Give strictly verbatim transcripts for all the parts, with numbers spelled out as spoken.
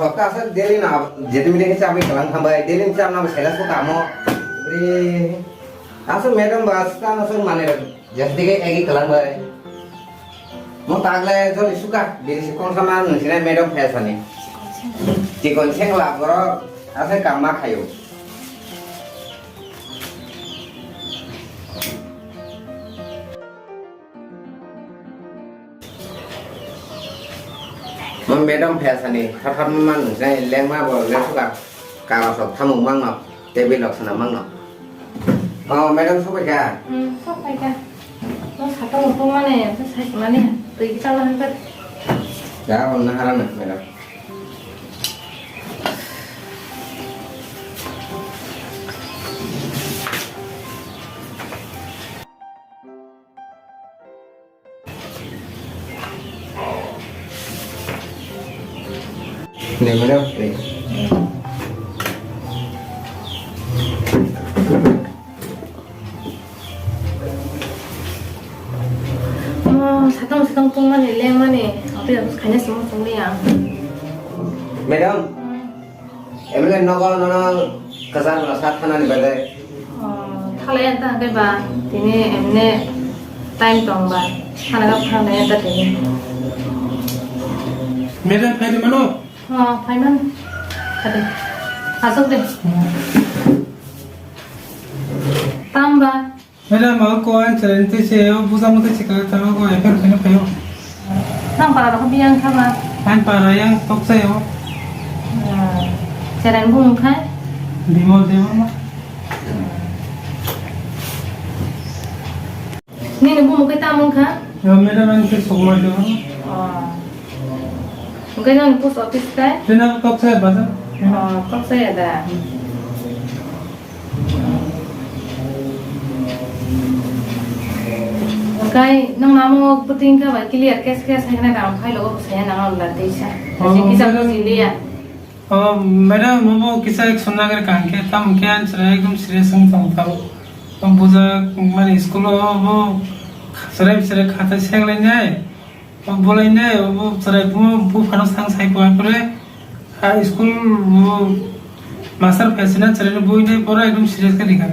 Kok ta aswk daily no, jeti mili khe chabwi kwlang khambai, daily ni chapna bo sela su kamo. Bre, aswk madam ba aswk ano swk manwi rok, jeti khe egi kwlang bai. Mo tagle joli suka, bini si kong sama nung sinai madam phai sani. Chikon sengla borok aswk kam ma khayo. Mo madam phai sani, thar thar man nung sinai lengma bo lengsuka, kala sok thamung mangno, table rok sana mangno. Oh, madam sok pai kha? Hmm, sok pai kha. Mo satung utung mane, mo sai mane, twi kita lah angkat. Ya, onna harana, madam. Ni mana? Ni. Mo satong satong tongmani lengmani, aboni khaina simo tongli ang. Madam, M L A nogo nono kwchar rwsa thanani bagwi. Oh, thalai anta hwnkhe ba, tini emne time tong ba, thana kha thalai anta tini. Madam, phai mano? Oh, phai man. Khade. Asok de. Tam ba? Madam, ako ko ang cheren te se, o buja mo te chika ta ko, e per kene payo. Nang para ko biang kha ba? Ang para yang tok sayo. Ah, cheren bung khai? Bimol Debbarma. Nini bumung khe tamo wngkha? Yo, madam, ang khe Sokma Debbarma. Oh. Hwnkhe nang post office kai? Tena kok saya baja. Oh, kok saya da. Hwnkhe nang namo bwtwi wngkha ba clear case case hai khna nang phai logo saya nang la teisa. Oh, kisa madam. Buji liya. Oh, madam, obo kisa action nagari kaham khe, tamo khe ang chwrai ekdom serious wng tong tao. Obo bujak mani school o obo chwrai chwrai khatai sek lainai, obo bolainai, obo chwrai bu, buphano sang sai kha pore, ha school bo master phaisina chwrai no buinai, boro ekdom serious khe rikha.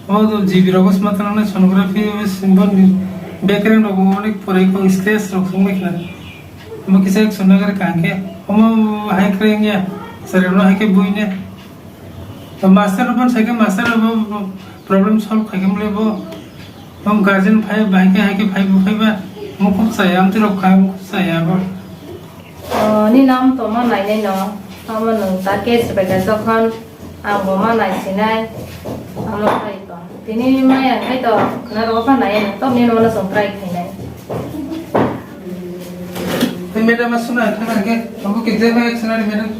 O to G B rogo sma tangnai sonography, o symbol ni background rogo onek porai ko stress rok sung bai khna. Omo kisa ek sonna gari kaham khe, omo hai kre wngya, sari no hai khe bui ne. To master no phan sai khe master bo problem solve khai khe mle bo. Tom guardian phai bai khe hai khe phai bu phai ba, mo khub chaya, amtwi rok khai mo khub chaya bo. Oh, ni nam to ma nainai no. Tamo nwng ta case bai kha jokhon ang bo ma naisinai. Amo khai to. Tini maya khai to khna rogo pha nai no. Tom ni no no song try khainai. Te madam asuna khana ke. Abo ke je bai suna madam.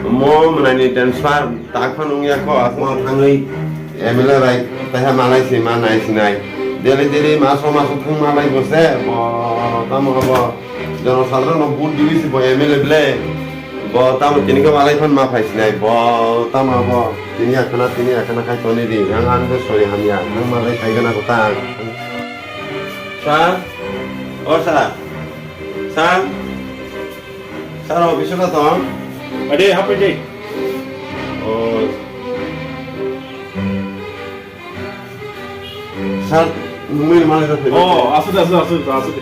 Mo mwnani transfer tak phano wngya kho, aswk thangwi M L A bai taiha malai se ma nai sinai. Daily daily maso maso thang malai bo se, bo tamo abo jono sadharano no vote diwi se bo M L A ble. Bo tamo tini khe malai phan ma phai sinai, bo tamo abo tini akhana tini akhana khai toni di, ang ang khe sori hamya, ang malai khai gana kota. Sir, o sir, sir. Sir, office-o na tong? Ade, hapai de. Oh. Sir, nungni malik na phai. Oh, asuk, asuk, asuk, asuk.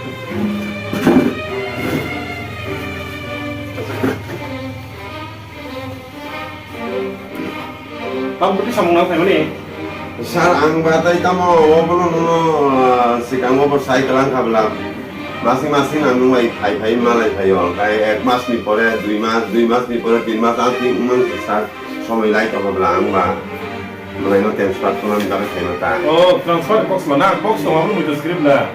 Tamo bwtwi samung nang phaimani? Sir, ang ba tai tamo obono nono, ah, swkang obo sai kwlang kha bwla. Masing masing ang nung bai phai phai malai phaio. Tei ek mas ni pore, dui mas, dui mas ni pore, tin mas ang tin wngmang sir. Somoi lai tong kha bwla ang ba. Malai no transfer khulani bagwi phaima ta. Oh, transfer box mana? Box tong abo muitu script na.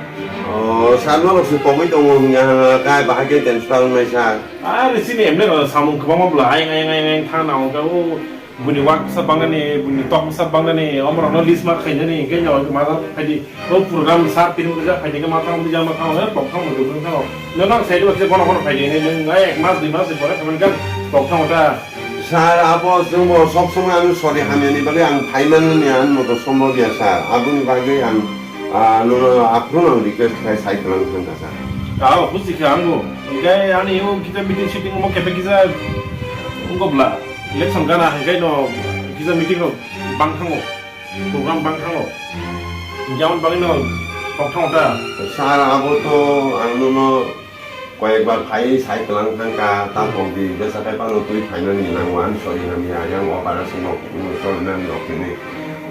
Oh, sir no rok se pogwi tongo hwnya kai bahai khe transfer wngnai sir. Are chini emne rok samung kwbangma bwla ayang ayang ayang ayang thang na hwnkhe o. Buini wak bwsa bangnani, buini tok bwsa bangnani, omorokno list ma khainani, hingke no ma phaidi, o program sir tini bwsa phaidi, hingke ma thang, bwsa ma thang, eh, tok thang, bwsa thang. No nang sai diba, bono bono phaidi, nung, eh, ek mas, dui mas ni pore, khamani kan tok thang ta. Sir, abo chwngbo sob somoi ano sorry hamyani bagwi ang phaimanani ang moto sombhob ya, sir. Aboni bagwi ang, ah, nono aphuru ang request khai sai kwlang thangkha, sir. Ah, buji kha angbo. Hingke ani o kisa meeting sitting omo kepe kisa wngkha bwla, election gana hingke no kisa meeting rok bang thango, program bang thango. Hingke aboni bagwi no kok thango ta. Sir, abo to ang nono koyekbar phai sai tlang thangkha, ta kok di, besa khai pano twi phainani nango, I'm sorry hamya, yang operation rok, mm, choli nani rok hini.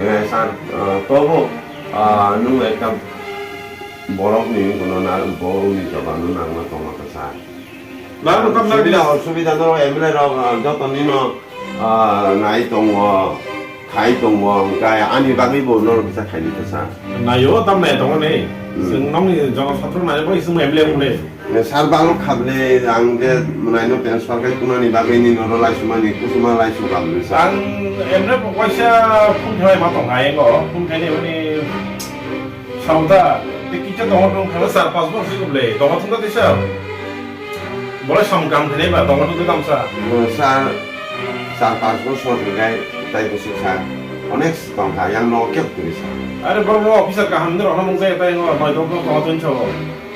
Eh, sir, eh, tobo, ah, nwng ekta borok ni wngkha no na, borok ni jobab no nangma tongo kha, sir. Na, no, tam na, subida, bila. Osubida no, M L A rok, ah, joto ni no, ah, nai tongo, khai tongo, hingke ani bagwi bo norok kisa khaini kha sa. Naio, tam nai tongo ni. Hmm. Chwng nokni jono satro nai bo, ising M L A wng le. Ne sar balo khable, ang je mwnai no transfer khai kunani bagwi ni noro laisumani, kusuma laisu khable sa. Ang M L A bo waisa phone khlai ma tong hai ngo, phone khaini hwnwi Sauda, te kisa tongo tong khala char panch bosor se ble, tongo thung te sir. Bolai sam kam khene ba, tongo thung te tamsa. Sir, char panch bosor hingkai tai bosor sir. Onek tong kha, yang no kep kuri sir. Are borok officer kaham ni rok no mung jai tai ngo, noi tongo tongo tun chho.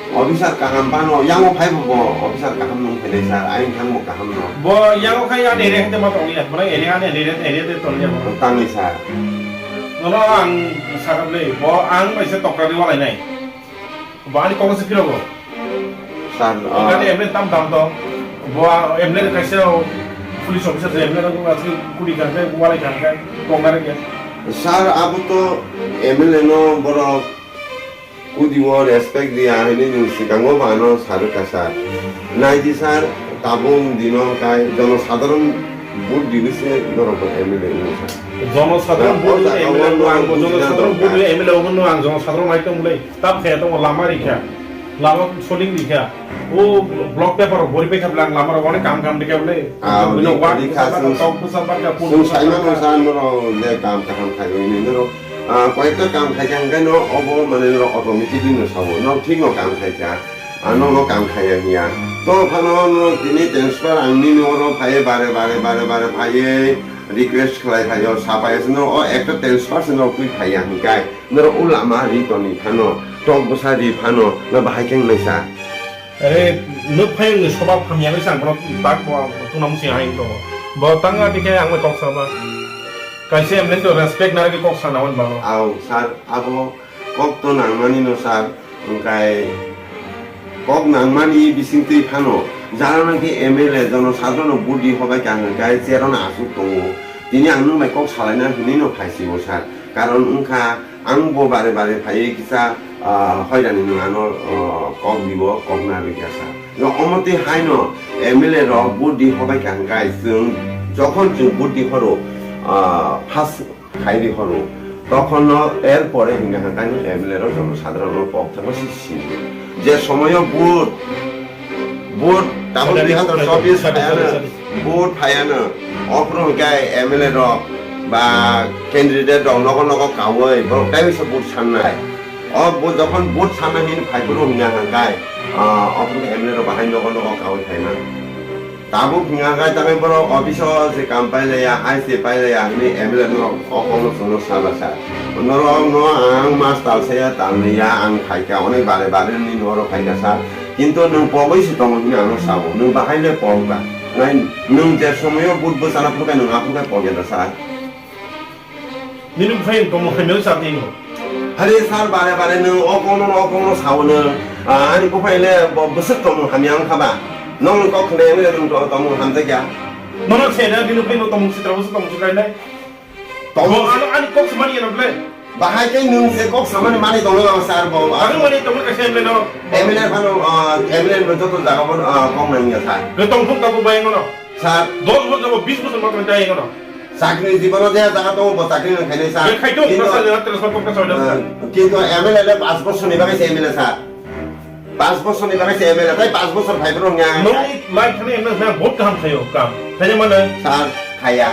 Officer kaham bano, yang o phai bo, officer kaham nung phai sir, ayang thang bo kaham no. Bo yang o khai ani ere hete ma tong ya, mana ere ani ere, ere te tong ya. Tang ni sir. Nono ang sakap le, bo ang bai se tokra di walai nai. Bo ani kok se phiro bo. Sir, ah, ani M L A tam dam to. Bo M L A kaisa police officer je M L A ko asli kudi kan ke walai kan ke kong na ke. Sir, abo to M L A no borok kudi o respect dia hini nung sikango bano sir kasa. Nai di sir, tabung dino kai jono sadharon vote dibi se norok bo M L A wngwi sir. Jono sadharon vote dibi M L A wngwi ang, jono sadharon vote dibi M L A wngwi ang, jono sadharon nai tong le. Tam khe tongo lama rikha, lama soling rikha, o block paper rok bori paikha bwle ang lama rok onek kam kam rikha bwle. Ah, bini rikha, ward rikha, bwsa bwsa, chwng, tok bwsa bwsa, pun chwng bwsa saimano bwsa. Sa norok je kam kaham khai rwini norok, ah, koyekta kam khai kha hwnkhe no obo mane norok automatically no sao, norok thik no kam khai kha, ah, nono kam khai ya hiya. To phano norok tini transfer ang nini oro phaiwi bare bare bare bare phaiwi request khlai phaio, sa phaiwi se norok o ekta transfer se norok twi phaiya hwnkhe. Norok o lama ri toni phano, tok bwsa ri phano, no bahai khe wngnaisa. Are, nwk phai wngni soba hamya wngwi sang bono tak bo tungnamu se hai tongo. Bo tang ati khe ang bai kok sama. Kaisa emne to respect na ri kok sana wan bano. Au, sir, abo kok to nangmani no, sir, wngkai kok nangmani bising twi phano. Jara naki M L A jono sadrono budi hobai kha hwnkhe cherano aswk tongo. Tini ang nwng bai kok salaina hinwi no phai si o, sir. Karon wngkha, ang bo bare bare phaiwi kisa, ah, hoirani nwng ano, ah, kok dibo, kok narwkya sa. No, omo twi haino M L A rok vote di hobai kha hwnkhe chwng, jokhon chwng vote di horo, ah, pass khai di horo, tokhon no er pore hwnkha hwnkhe M L A rok jono sadharano kok thangma si sini. Je somoyo vote, vote tabuk dui hazar chobbish phaiya na. Vote phaiya no, ophuru hwnkhe M L A rok ba candidate rok nogo nogo kaui borok tei bisa vote sannai. O bo jokhon vote sanna hini phai phuru hwnkha hwnkhe, ah, ophuru M L A rok bahai nogo nogo kaui phaima. Tabuk hwnkha hwnkhe tangwi borok office o se kam pailaiya, hai se pailaiya hwnwi M L A norok o kokno chwngno sala sa. Norok no ang mas talsaya talnwiya ang phaikha, onek bare bare ni norok phaikha sa. Kintu nwng pogwi se tongo hwnwi ano sao. Nwng bahai le pogba. Nai nwng je somoyo but bwchana phurkha nwng aphurkha pogya da sa. Nini buphai nwng tongmung hamya wngsa twi. Hari sir bare bare nwng o kokno o kokno sao nwng. Ah, ani buphai le bo bwswk tongmung hamya wngkha ba. Nwng nwng kok khna nwng nwng tongmung hamjakya. Nono se na nini buphai nwng tongmung sitra bwswk tongmung sitra nai. Tongmung. Bo ano ani kok samani ya ble. Bahai khe nwng se kok samani mani tongwi ba sir bo. Ano mani tongwi ka sem le no. M L A phano, ah, M L A bo joto jaga bo, ah, kok nang ya sir. Ke tong thung ka bo bai ngono. Sir. Dos bosor bo bis bosor ma tong tai ngono. Chakri jibono je jaga tongo bo chakri nang khainai sir. Be khai to, kintu, sir, ya, transfer kok ka sir. Ah, kintu M L A le pas bosor ni bagwi se M L A sir. Pas bosor ni bagwi se M L A, tai pas bosor phai borok nya. Nokni lai thani M L A na vote kaham khayo, kam. Thani mano. Sir, khaya.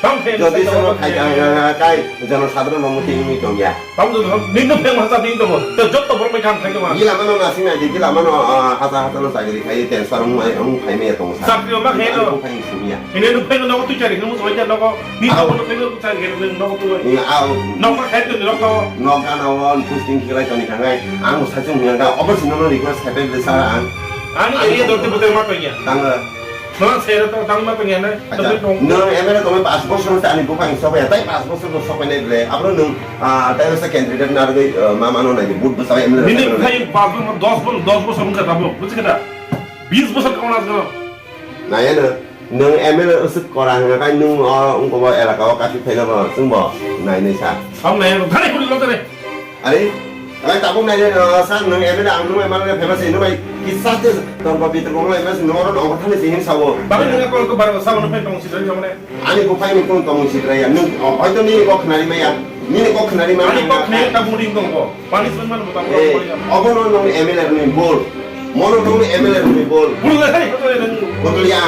Tam khe jodi sai sono tam khai khe. Khai khai khai, jono sadro no muti imi tongya. Tam do nino pheng hasa nino bo. Te jotto borok mai kam khai ma. Gila mano nasing na, gila mano, ah, hasa hasa no chakri khai, transfer mo ai, mo khai me tong sa. Chakri ma khai no. Mo khai sumya. Ine no pheng no ko tu chari, no mo chari no ko. Ni au. Ko pheng no chari, no ko tu. Ni au. No ma khai tu no ko. No ka na won, posting kira kani kangai. Ang sa chung ya ka, obo sino no request khai pe sara ang. Ani area dorte bote ma pengya. Tanga. No, sero to tang ma pengya na. Acha, no, M L A tongwi pas bosor se ani buphang sokya, tai pas bosor no sokya nai ble. Abro nung, ah, tai sa candidate na rwgwi, ah, ma mano nai, vote bwsa M L A. Nini buphang pas bosor, dos bosor, dos bosor wngkha tabuk, buji kha da? Bis bosor khauna jano. Naya no, nung M L A usuk kora hwnga kai nung o wngko bo elaka o kathi phaina bo chwng bo nai nai sa. Sam nai no, thani kuli lo tare. Are, ai tabuk nai le, ah, sir, nwng M L A ang nwng M L A famous, nwng bai kisa te torko bitorko wnglaima se nwng oro nongkhor thani se hin sawo. Bagwi nwng kol ko barbo sabono phen tong sidrai samane. Ani buphai ni kung tong sidrai ya, nwng, oh, hoito nini kok khnari maya, nini kok khnari maya. Ani kok khnari tabuk ring tong ko, pani soi man buta ko. Eh, obo no nwng M L A ni bol, mono nwng M L A ni bol. Bul le hai, hoito nwng. Botol ya,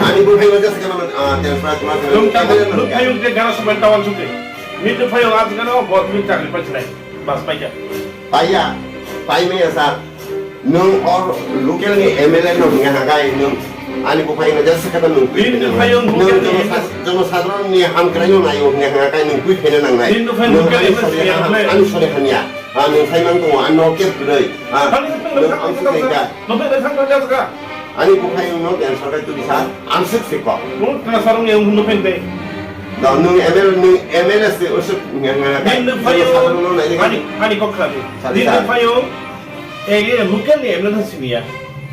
ani buphai no jasa kama, ah, transfer kama. Nwng tabuk, nwng ayung te gara sumen tawan suke. Nini buphai o ajgano bot mi chakri pachinai. Bas paikha. Paiya, paimaya sir. Nwng o local ni M L A no hwnga hakai nwng ani buphai no jesa kata nwng twi Nini phai nwng local ni jono M L A. Sa-, jono sadharon ni hamkrai no naio hwnga hakai nwng twi phena nangnai. Nini phai Nwng local ani M L A sore sini ha-, phai. Ani sore hamya. Ah, nwng sai man tongo, ano kep kwrwi. Ah, Thani nwng nwng ang thang sukha. Nwng thang thang thang thang. Ani buphai nwng no tensor kai twi sa, ang sik sik kok. Nwng tensor nwng nwng phai tei. Da nwng M L A, nwng M L A se usuk ngen ngen. Din nwng phaio, ani, ani kok kha di. Sadi Din nwng phaio, eh, eh, local ni M L A sini ya.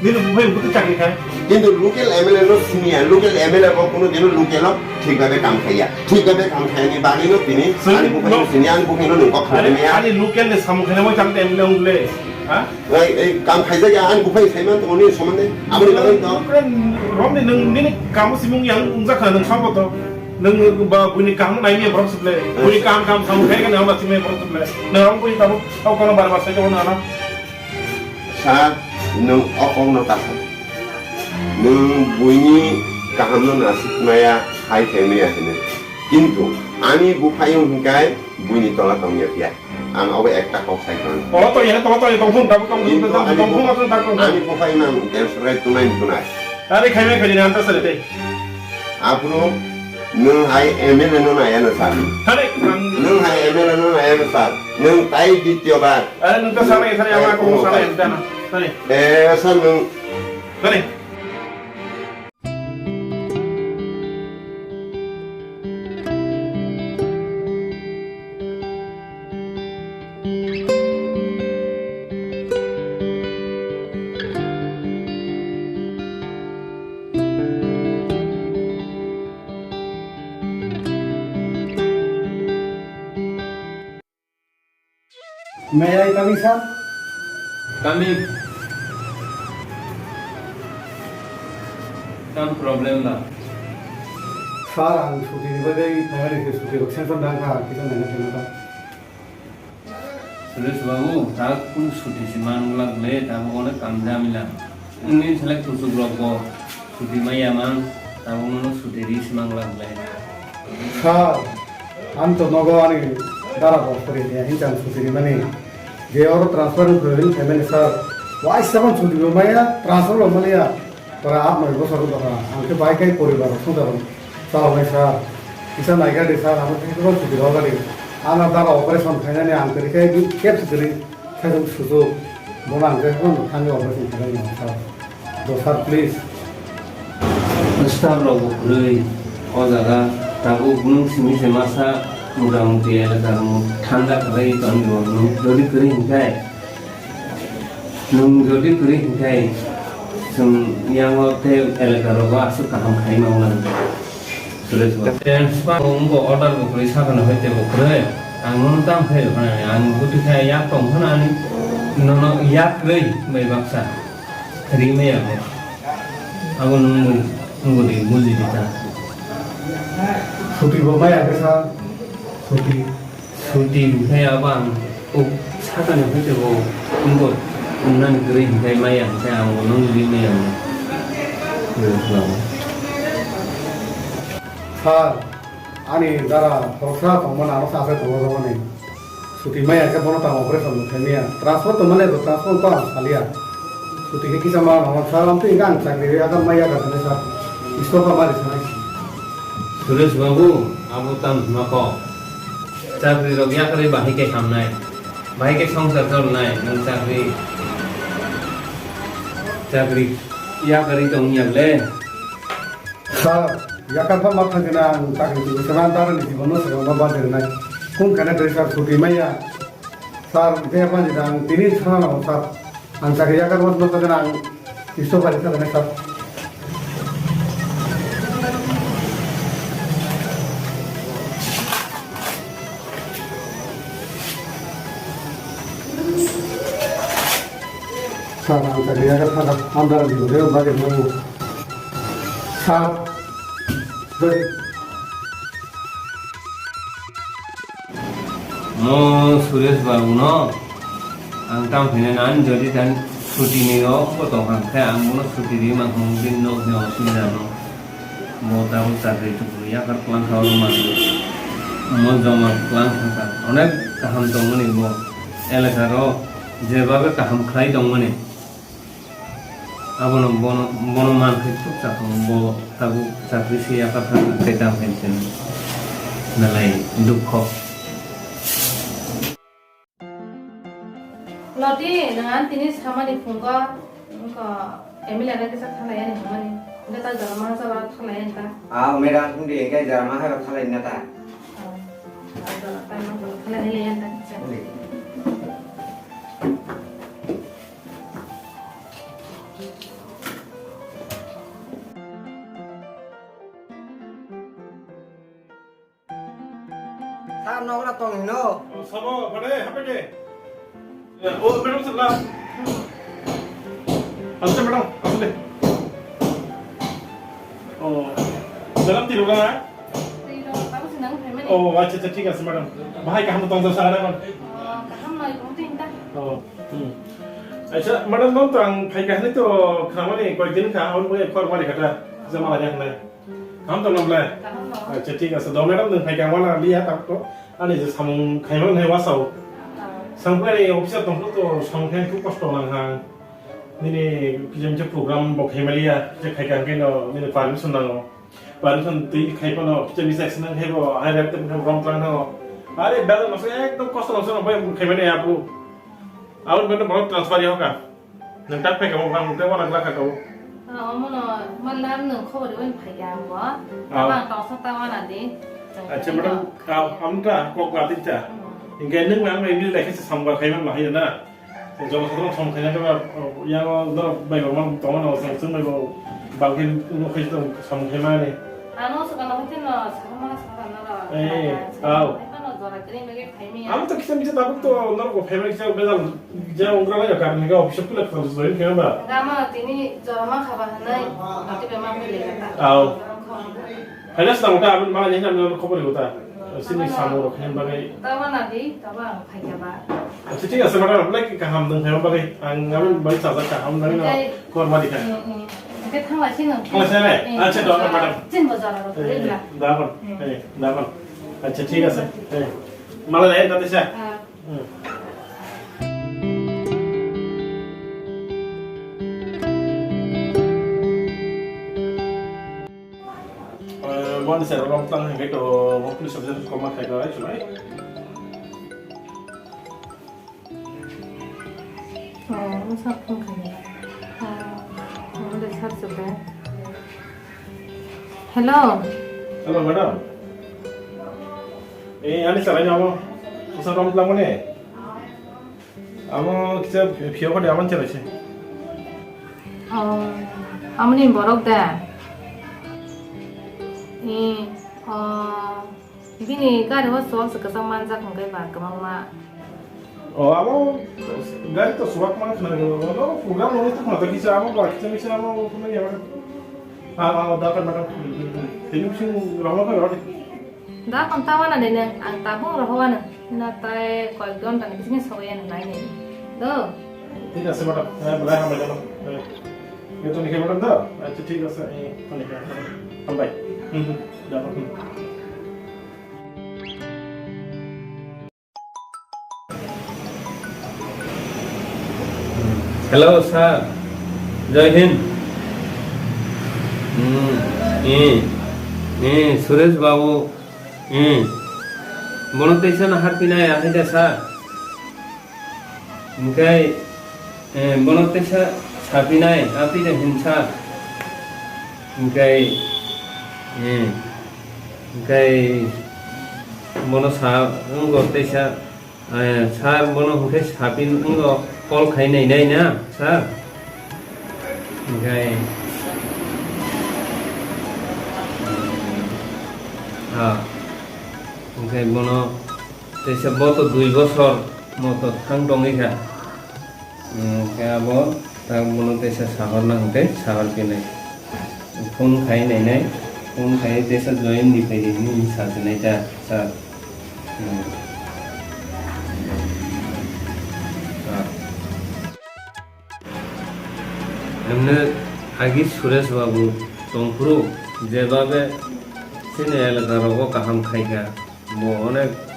Din nwng phaio butu chakri khai. Kintu local M L A no sini ya, local M L A bo kuno dino local o thik bhabe kam khaiya. Thik bhabe kam khaiyani bagwi no tini, ani buphai no sini, ani buphai no nwng kok kha di ya. Ani local ni samung khaina mo chang M L A ungle. Ha? Ei, ei, kam khaijak ya, ani buphai sai man tongo nini somonde. Aboni bagwi to. Romni nwng nini kamo simung yang wngjakha nwng sabo to. Nwng ba buini kaham nai miya borok sible. Buini kaham kaham samung khai kani hama simai borok sible. Nwng rong buini tabuk tau kono bar bar sai kono ana. Sa nwng okong no ta sa. Nwng buini kaham no nasik maya hai khai maya hini. Kintu ani buphai wng hingkai buini tola tong ya pia. Ang obo ekta kok sai kha. Tolo to ya, tolo to ya, tongphung, tabuk tongphung, Kintu tongphung, ani tongphung, bu-, atun tabuk tongphung. Ani buphai nang cancer bai tunai tunai. Ari khaimai khaidi nang ta sari tei. Aphuru nwng hai M L A no naya no sar. Thani, ang Nwng hai M L A no naya no sar. Nwng tai dityo bar. Ari nwng ta sana, sana, ang Ai, ako mo sana, oh, entana. Thani. Eh, sir, nwng Thani. May I come in, sir? Come in. Some problem ba? Sir, ang suti ni bagwi family se suti rok sanction dang kha, kisa nang kha. Suresh babu, ta kung suti si man glak le, ta bo onek kam jamila. Nini selek kusuk rok bo suti maya man, ta bo no suti ri si man glak le. Sir, Ang to nogo ani dara bo pori ya, hinchang suti rimani. Je oro transfer wngkhe wngkhe mani sir. Waisa ban suti bo maya, transfer bo maliya. Pora ap noi bosor wngkha. Ang khe bai kai poribar rok songja rok. Chalo nai sir. Kisa nai gadi sir, ang khe kebo suti rok gadi. Ang dara operation khainani ang khe kai kep suti ri. Sajwk sujuk, bono ang khe bono thangwi operation khainai mano sir. Do sir, please. Staff rok bo kwrwi o jaga, tabuk nwng simi se masa mota moti elaka rok thanda khlai tongwi rw nwng jodi kwrwi hwnkhe, nwng jodi kwrwi hwnkhe chwng yango tei elaka rogo aswk kaham khai mano. Suresh bo. Transfer bo wngbo order bo kwrwi sakano hai tei bo kwrwi. Ang nono tamo khe rwkhanani, ang buti khe yak tong phano ani nono yak kwrwi bai baksa ri maya bo. Abo nwng bo, nwng bo di buji di ta. Suti bo maya khe sa, suti. Suti hwnkhe abo ang kok sakani hwnkhe bo wngbo wngnani kwrwi hwnkhe maya hwnkhe ang bo nung ri maya hwnkhe. Sir, ani dara khoroksa tongmani ano sa asai tongo jaboni. Suti maya khe bono tamo operation bo khaimaya. Transfer tongmani bo transfer to ang salia. Suti khe kisa ma mano sir, amtwi hwnkhe ang chakri ri akan maya ka sir. Istofa ma ri sanai. Suresh babu, abo tamo hwnma kok. Chakri rok yakarwi bahai khe hamnai, bahai khe songsar cholnai, nwng chakri. Chakri yakarwi tongya ble? Sir, yakar pha ma thangkhe na ang chakri twi se man dara ni jibono se ma ba de nai. Kun kana kre sir chuti maya. Sir, je pa ni dang tini sana na sir. Ang chakri yakar ma thangkhe na ang isto bari thangkhe na sir. Sir, ang chakri yakarwi thangkha, andar ni bagwi bagwi nang. Sir, doi. Mo Suresh babu no ang tam phine nan jodi tan chuti ni o ko tong kha khe ang bono chuti ri ma hong din no ne osubida no. Bo tabuk chakri chukri yakar kwlang kha oro manwi. Omo joma kwlang thangkha. Onek kaham tongmani bo elaka ro, jebabe kaham khlai tongmani. Abono bono, bono mankhe thuk chakha bo tabuk chakri se yakar thangkha tei tamo hai se nalai dukho. Lodi, nang ang tini samani phungo, wngkha M L A rok kisa thalai ani hwnmani. Wngkha ta jora ma jora thalai ani ta. Ah, madam, hindi, wngkha jora ma hai rok thalai na ta. Ah, jora ta ma jora thalai ani ta kisa. Hindi. Sir, nogra tong hino. Oh, sabo, bade, hape de. Ya, oh, madam, sir, la. Asle, madam, asle. Oh, dalam tiru na? Tiru, baru senang, family. Oh, acha, acha, thik ase, madam. Bahai kaham tong jasa ada, madam. Oh, kaham noi, kamu tu inta. Oh, hmm. Acha, madam, nong tang phai kahani to khamani koi din kha, on boy khor mari kata. Jama lagi khnai. Kaham tong nang belai? Kaham tong. Acha, thik ase. Do madam, nwng phai kha wana liya tak to. Ani je samung khaima nai wasao. Ah. Samung khlai officer tong to samung khai khub kosto nang ha. Nini kisa misa program bo khaima liya, je khai kha khe no nini permission nango. Permission twi khai phano kisa misa action nang khai bo hai rek tem khai rom tlang nango. Are bela no se ekdom kosto no se no bai khaima ni apu. Aboni bagwi borok transfer ya hoka. Nwng tak phai kha, ang tei uanak lakha kha o. Ah, omono, ma lam nwng khobor rwui phai kha ang bo. Ah. Tamo ang tongsa ta uana di. Acha, madam, ah, amta kok ba tinta. Hmm. Hingke nwng ang bai bil lekhe se sambar khai man bahai na. Jolo sotro som khai na ba, yang o dor bai ba man tong na sang sung bai ba bal khe no khai tong sam khai mani. Ano sukano hati no sakma sakma no. Eh, aw. Ano jora kri mege. Ang to kisa misa tabuk to norok bo family kisa bejal ja ungra lai ka ni ga office kula kisa join kaya ba. Gama tini jorma khaba hanai, ati bema pele kata. Aw. Finance na uta abin mala ni hamne khobor uta. Sini samu rok hem bagai. Tawa na di, tawa phai kaya ba. Acha, thik ase, madam, apply ki kaham dong hem bagai. Ang abin bai chaja kaham dong na. Khobor ma di kha. Ke thangla sino. Thangla sino. Acha, do madam. Chin bo jara ro. Da ban. Eh, da ban. Acha, thik ase. Eh. Mala lai na tesa. Ah. Hmm. Eh, bon, sir, long tang hingke to, mo police officer koma khai ko, ai, chulai. Oh, mo sa phone khai. Oh, mo de sir chulai. Hello. Hello, madam. Eh, ani salai namo. Usa rom tlang mane. Amo kisa phiyok de aman chere se. Oh, amoni borok da. Eh, oh. Bini gari o sok se kwchang manjak hwnkhe ba kwbangma. O abo gari to swak man khna, no program no to khna kisa amo ba kisa kisa amo khna ya. Ah, ah, da kan madam. Tini bising rama ka rodi. Da kon tawana de ne, ang tabung rohwana. Na tai koi don tan bising soya na nai ne. Do. Thik ase madam. Eh, belai hambai jano. Eh. Yo to ni madam da. Acha thik ase. Eh, to ni. Hambai. Hmm, hmm. Da. Hmm. Hello, sir. Jai Hind. Hmm, eh, eh, Suresh babu, eh, bono teisa na harpinai ahai da, sir. Hingkai, eh, bono teisa Sapinai, apinai hinsa. Hingkai, eh, hingkai bono sa, wngkha teisa, eh, sir, bono hingkai sapin wngkha, call khai nainai na, sir? Hingkai, ah, hingkai bono teisa bo to dui bosor moto thang tongwi kha. Hmm, khe abo tak bono teisa sahor na hwnkhe sahor khe nai. Phone khai nai nai, phone khai teisa join ni phai di hinwi sa se nai ta, sir. Hmm. Ah. Emne agi Suresh babu tongphuru jebabe chini elaka rogo kaham khaikha, bo onek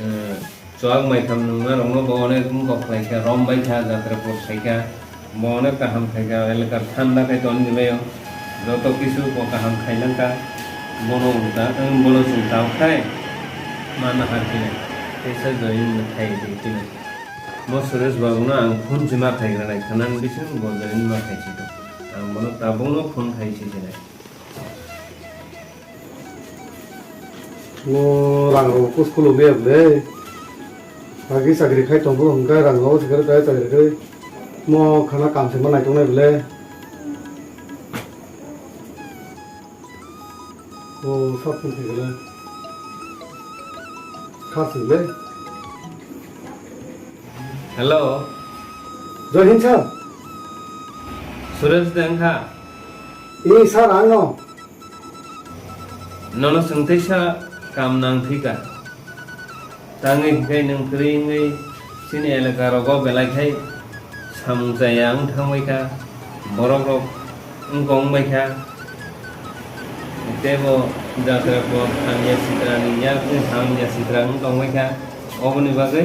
Eh, chuak maitham nungna rokno bo onek wngkok khlai kha, rom bai kha, jatra por sai kha, bo onek kaham khai kha, elakar thanda khai ton di bai o, joto kisu bo kaham khai lang kha, bono wngkha, wng bono chwng tao khai, mana har khe nai, teisa join khai di khe nai. Mo Suresh babu no ang phone se ma khai gra nai, khanan bising bo join ma khai si do, ang bono tabuk no phone khai si se nai. Mo rang rok kus kulo liya ble. Agi chakri khai tongo hwnkhe rang rok sikare tai chakri khai. Mo khana kam se ma naitok nai ble. O sab kun thai ble. Kha se ble. Hello. Jai Hind sir. Suresh de wngkha? Ee sir, ang no. Nono chwng teisa kam nang thika. Tangwi hwnkhe nwng kwrwi wngwi chini elaka rogo belai khai samung chaya wng thangbai kha. Borok rok wng kong bai kha. Tei bo jatra bo hamya sitra ni yak wng hamya sitra wng tong bai kha. Oboni bagwi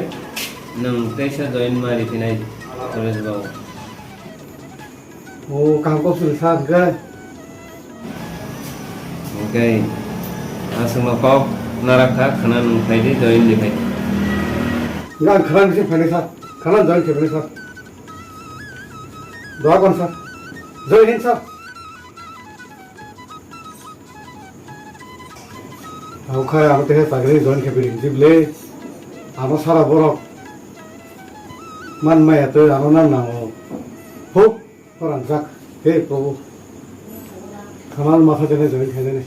nwng teisa join ma ri phinai college o. O kaham kok suri sa hwnkhe. Hwnkhe aswkno kok narak kha, khna nwng phai di, join di phai. Nga khna nisi phai sa, khna join khe phai sa. Doa kon sa. Jai Hind sir. Hau khai abo tehe chakri join khe bini jible. Abo sara borok man maya tei ano nan nango. Huk. Khorang jak, he Prabhu, khamal matha jene join khainani.